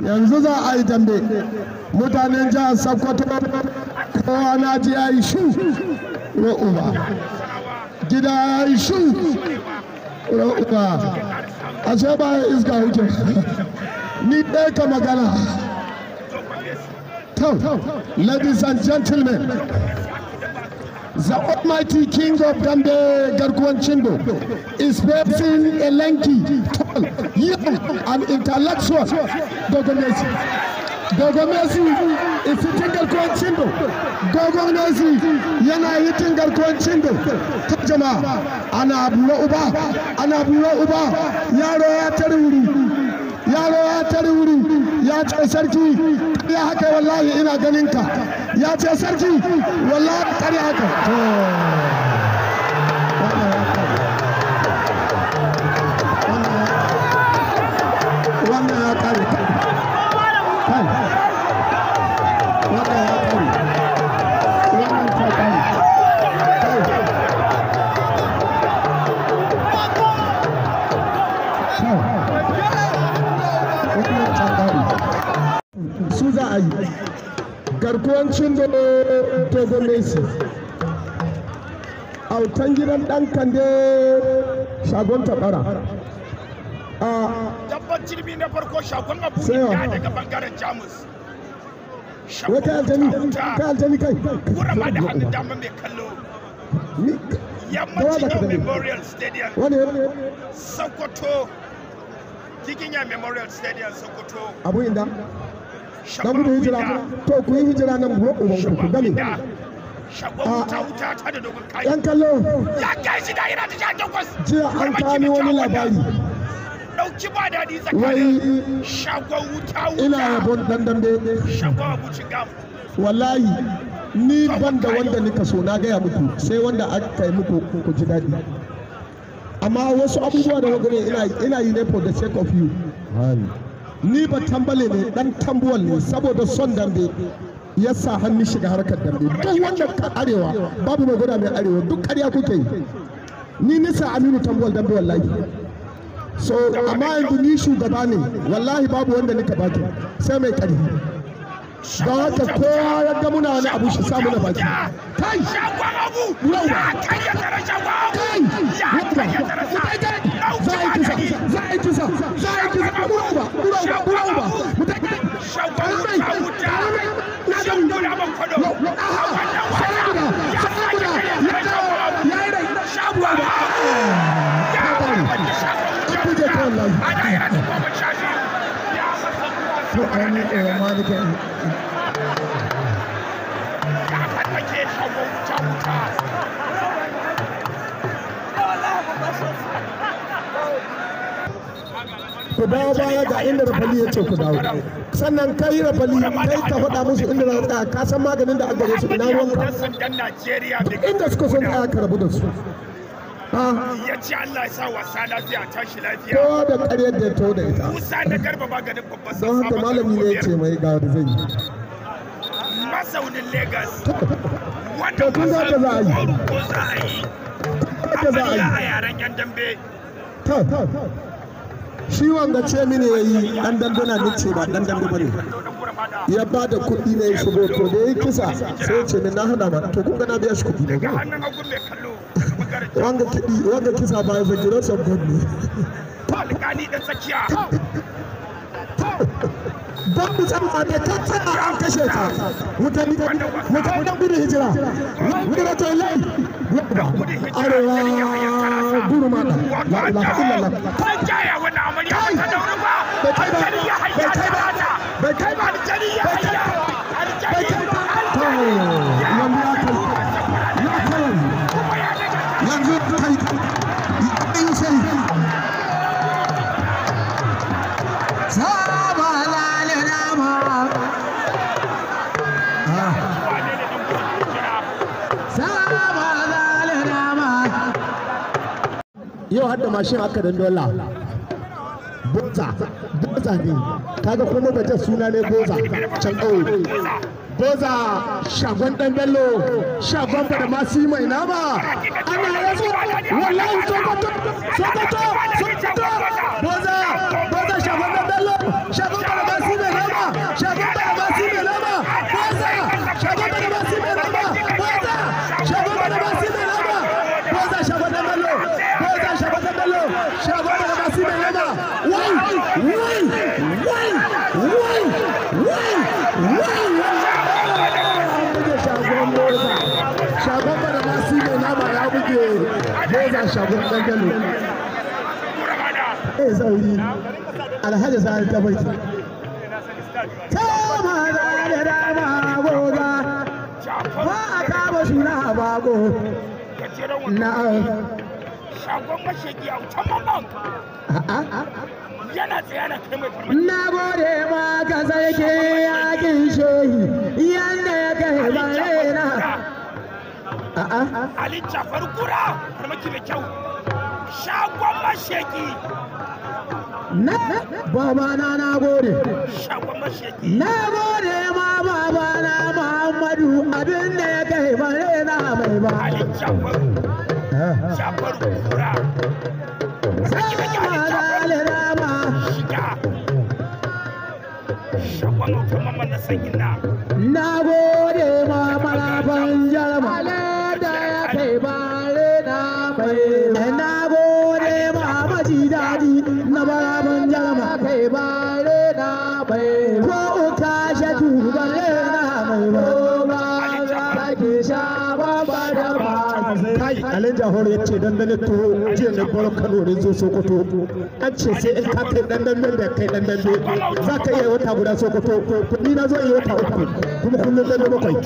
Yanzu za a yi dambe. Mutanen jihar Sokoto kowa na ji ya yi shu uba. Gida ya yi shu uba. Ashe ba ya iska huke. Ni ɗaya ka magana. Ladies and gentlemen, the almighty king of Dambe, Garkuwan Chindo, is facing a lanky, tall, young, and intellectual Dogon Messi. Dogon Messi is hitting Garkuwan Chindo. Dogon Messi yana hitting Garkuwan Chindo. Ta jama'a, ana bura uba, ana bura uba, yaro ya tare wuri. Yaro ya tare wuri, ya ce sarki, ya haka wallahi ina ganin ka. Ya ce sarki, wallahi ƙarya haka. Wannan ya kare. Kai. Wannan ya kare. Wannan ta kare. Kai. Kai. Wannan ta kare. Su za a yi. Garkuwan Chindo, Dogon Messi. Autan gidan ɗan Kande, shagon tabara. Dabban jirgi na farko, shagon Abu Sai daga bangaren Jamus. Wai kai aljani, kai aljani kai. Gurama da hannun dama mai kallo. Ni Yammacin da yau dambe. Memorial Stadium, Wani Sokoto. Giginya Memorial Stadium, Sokoto. Abu inda. Dan Shagon gudu hijira. Abu To ku yi hijira nan buro uban ku ku gane. Shagon wuta wuta ta da dogon kai. Yan kallo, Ya kai shi da ira ta 18. jiya an kani wani labari. Dauki ba daɗi Wai tsakanin shagon wuta wuta. ina yabon dan dambe. Shagon Abu Cingam. Wallahi ni ban da wanda nika so, na gaya muku, sai wanda aka yi muku ku ji daɗi. Amma wasu abubuwa da wagare ina yi ne for the sake of you. Ni ba tambale ne, dan Tambuwal ne, saboda son dambe ya sa hannu shiga harkar dambe. Duk wanda ka arewa babu mai gwada mai arewa, duk ƙarya kuke yi. Ni nisa Aminu Tambuwal dambe wallahi. So amma yanzu ni shugaba ne, wallahi babu wanda nika baki sai mai ƙarfi. Don haka kowa ya ga muna wani abu shi samu na baki. Kai! Shagon Abu. Yau. Ya karya tsara shagon Abu. Kai! Ya karya tsara sa. Za a yi kisa, za a yi kisa, za a yi kisa, bura uba, bura uba, bura uba. Mutai, Shagon wuta wuta. na gani. Guraman kwado. Yo, aha, sai guda, sai guda, ya dawo, ya yi rai, Shagon Abu. Ya farmaki shagon an buge ka wallahi. A daira ta 12. Ya masa To ainihin tsoron ma duka. Ya farmake shagon wuta wuta. Ku dawo baya ga inda rafali ya ce ku dawo. Sannan kai rafali, kai ka faɗa musu inda za su tsaya, ka san maganin da aka gare su, ina ruwanka. Dan sandan Najeriya da Inda suka son tsaya ka rabu da su. Ah, ya ce Allah ya sa wasa lafiya, tashi lafiya. Kowa da ƙaryar da ya taho da ita. Musa na Garba maganin babban Don haka malami ne ya ce mai ga wanda zai yi. Mazaunin Lagos. To Wannan kun ga haka za a yi. wasan ko za a yi. Haka za a Amarya yi. a yaren yan dambe. To, shi wanga ce mini ya yi ɗan dambe na, ni ce ba ɗan dambe ba ne. Ya ba da kuɗi ne ya shigo, to da ya yi kisa sai ya ce min na hana ma, to kun ga na biya shi kuɗi ne. Daga hannun hagu mai kallo. Bangaren Wanga kiɗi, wanga kisa ba ya grace of God ne. alƙali ɗan tsakiya. Babu tsamba da ta tsaya an kashe ta. Mutane mutane gudun hijira. Gudun ta lai. Arewa guru mata. La ilaha illallah. An jaya wannan amarya ba ta dauri ba. Bai kai ba. Aljani ya Bai hayya kai ba. ta. Bai kai ba. Aljani ya Bai kai hayya. ba. Aljani. Bai kai ba. To, yanzu ya kai. Ya kai yanzu. Kuma ya daga Yanzu kai. Yi sai. Saba lalama. wane ne dan gudun hijira. Saba lalama. Yau hadda mashin aka dan dola boza boza ne, kaga kuma baje suna ne boza can ƙauye, boza shagon dan Bello, shagon ba da masu yi mai nama ana yazo wallahi. Sokoto, Sokoto, Sokoto, boza boza, shagon dan Bello, shagon ba da masu. Buge shagon Boza. Shagon Badamasi mai nama ya buge Boza shagon ɗan Bello. Eh sauri. Alhaji Sani ta barki. Kama da dama goga. Ba a kama suna bako. Na'am. Shagon mashegi a wutan mamman. Yana tsaye na kai mai farmaki. Na gode ma ka sarki yakin shehi yanda ya kai bare na. Ali Jafar Kura farmaki mai kyau. Shagon mashegi. Na baba na na gode. Shagon mashegi. Na gode ma baba na Muhammadu abin da ya kai bare na mai ba. Ali Jafar. Jafar Kura. Farmaki mai kyau Ali Jafar. Shiga. Shagon wutan mamman na sanyin na. Na gode ma marafan jarma da ya kai bare na mai. Na gode ma maji daɗi na marafan jarma kai bare na mai. Ko uka shatu bare na mai ba. Ba ke sha ba ba da ba. Kai Alin Jahor ya ce dandalin tuwo jiya na baro Kano ne zo Sokoto. An ce sai in ka kai dan dambe da kai dan dambe za ka iya wata guda Sokoto. Ni na zo iya wata uku kuma kullum dambe bakwai.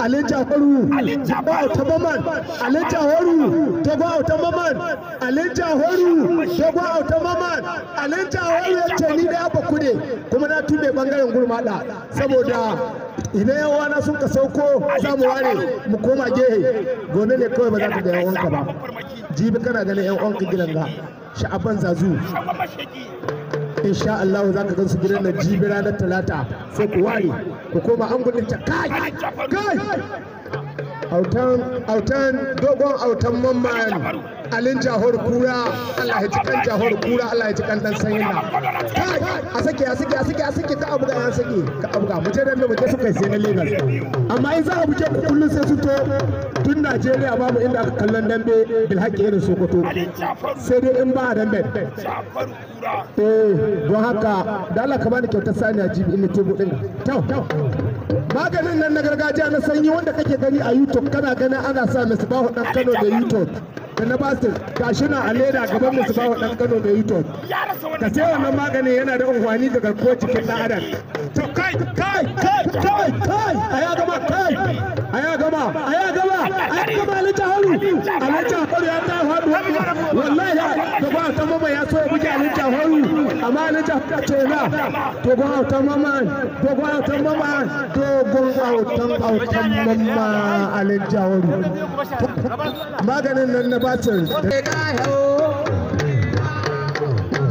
Alin Jahoru ba auta maman. Alin Jahoru dogo auta maman. Alin Jahoru dogo auta maman. Alin Jahoru ya ce ni da abba kude kuma na tube bangaren gurmada saboda idan yawa na sun ka sauko za mu ware mu koma gehe gobe ne kawai ba za ka ga yan uwanka ba jibi kana ganin yan uwanka gidan ga sha'aban zazu Shagon mashegi. insha Allah za ka gansu gidan nan jibi ranar talata sai ku ware ku koma an gudun ta kai kai autan autan dogon autan mamman alin jahor kura Allah ya ji kan jahor kura Allah ya ji kan dan sanyin na kai a sake a sake a sake a sake ka abuga ya sake ka abuga mu je dan mu je suka sai na Lagos amma in za a buge ku kullun sai su to tun Najeriya babu inda aka kallon dambe bil haƙƙi irin Sokoto Ali Jafaru. sai dai in ba a dambe Jafaru Kura. eh don haka da Allah ka bani kyautar sani a jibi in tebo din tau maganin nan na gargajiya na sanyi wanda kake gani a YouTube kana ganin ana sa Misbahu dan Kano da YouTube da na Basir gashi na a leda gaban Misbahu dan Kano da YouTube Ya rasa ka wannan. sai wannan maganin yana da unhwani ga garkuwar jikin dan adam to kai kai kai kai kai aya gama kai aya gama aya gama aya gama alhaji haru alhaji haru ya ta faɗo wallahi da ba ta mama ya so ya buge alhaji haru amma alhaji haru ce na dogon autan mama dogon autan mama dogon autan autan mama alhaji haru maganin nan na basir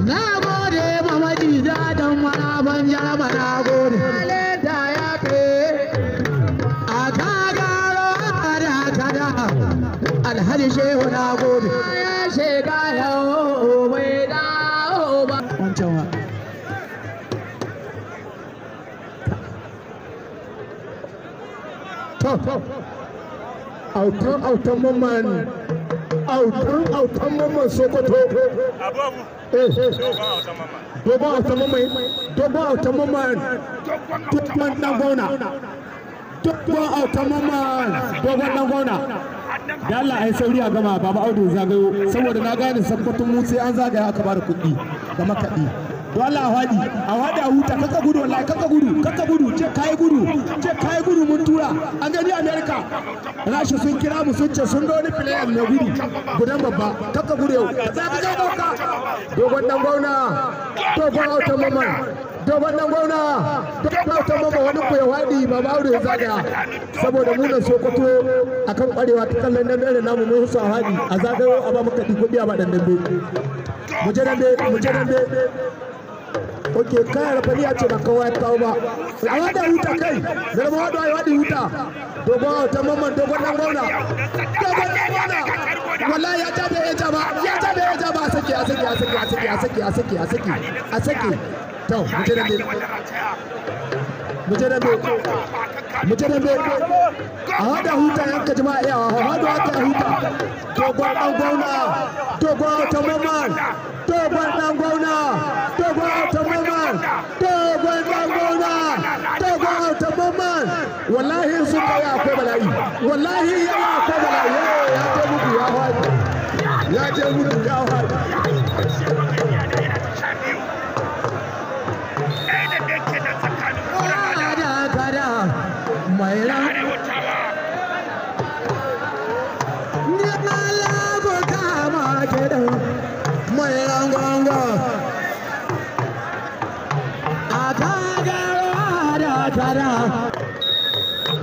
Na gode ma maji daɗin marafan jarma na gode. Da ya kai a kagaro da kada Alhaji Shehu na gode. Ya shiga yau bai dawo ba. Wancan wa. To, autan autan mamman, autan autan mamman Sokoto. Abu abu. Eh, Dogon autan mamman. dogon autan mamman, dogon autan mamman, Dogon autan dogon dan gona. Dogon autan mamman, dogon dan gona. Da Allah ai sauri a gama Baba Audu zagayo saboda na gane Sokoto mu sai an zagaya aka bada kuɗi da makaɗi. Don Allah a faɗi, a faɗi a huta, kaka gudu wallahi, kaka gudu, kaka gudu, ce kai gudu, ce kai gudu mun tura. An gani America, Rasha sun kira mu sun ce sun ga wani player mai gudu, gudan babba, kaka gudu yau. Za ka ga ɗauka. Dogon dan gwamna, dogon autan mamman, dogon dan gwamna, dogon autan mamman wani ku ya faɗi Baba Audu ya zagaya. Saboda mu nan Sokoto akan kwarewa ta kallon dambe irin namu mun husu a faɗi, a zagayo a ba makaɗi kuɗi a ba ɗan dambe. Mu je dambe, mu je dambe. Ok, kayan rafani ya ce ba kowa ya kawo ba. A wada huta kai, garba wada ya wadi huta. Dogon autan mamman dogon dan gwamna. Dogon dan gwamna. Wallahi ya jabe ya jaba, ya jabe ya jaba a sake, a sake, a sake, a sake, a sake, a sake, a sake, a sake. To, mu je dambe, mu je dambe, mu je dambe. A wada huta yanka jama'a iyawa, a wada haka huta. Dogon dan gwamna, dogon autan mamman, dogon dan gwamna, dogon autan mamman, dogon dan gwamna, dogon autan mamman. Wallahi in sun kai akwai bala'i. Wallahi yayi akwai bala'i. Ya je muku ya faɗi. Ya je muku ya faɗi.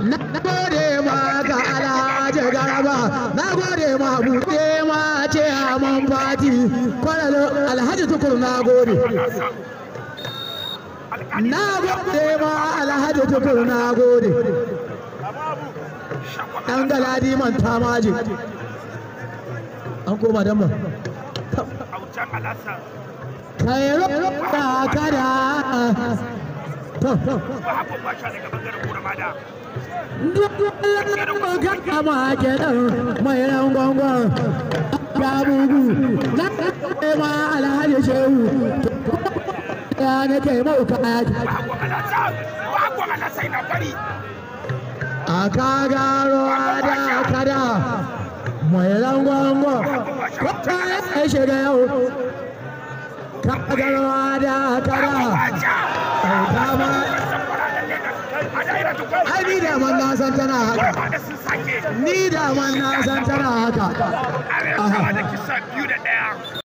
Na gode ma ga Alhaji Garba, na gode ma buɗe ma ce aman fati kwararo Alhaji Tukur, na gode. Na gode ma Alhaji Tukur, na gode. Ɗan galadi man tamaji. An koma dan ba. Kai roƙa kada. Kama kenan mai rangongon ya bugu na ma Alhaji Shehu ya nake mauka a kagaro da kada mai rangongon kwata ya shiga yau kagaro da kada. Ai ni da man na san tana haka. Ni da man na san tana haka. Arewa da kisa 2-1.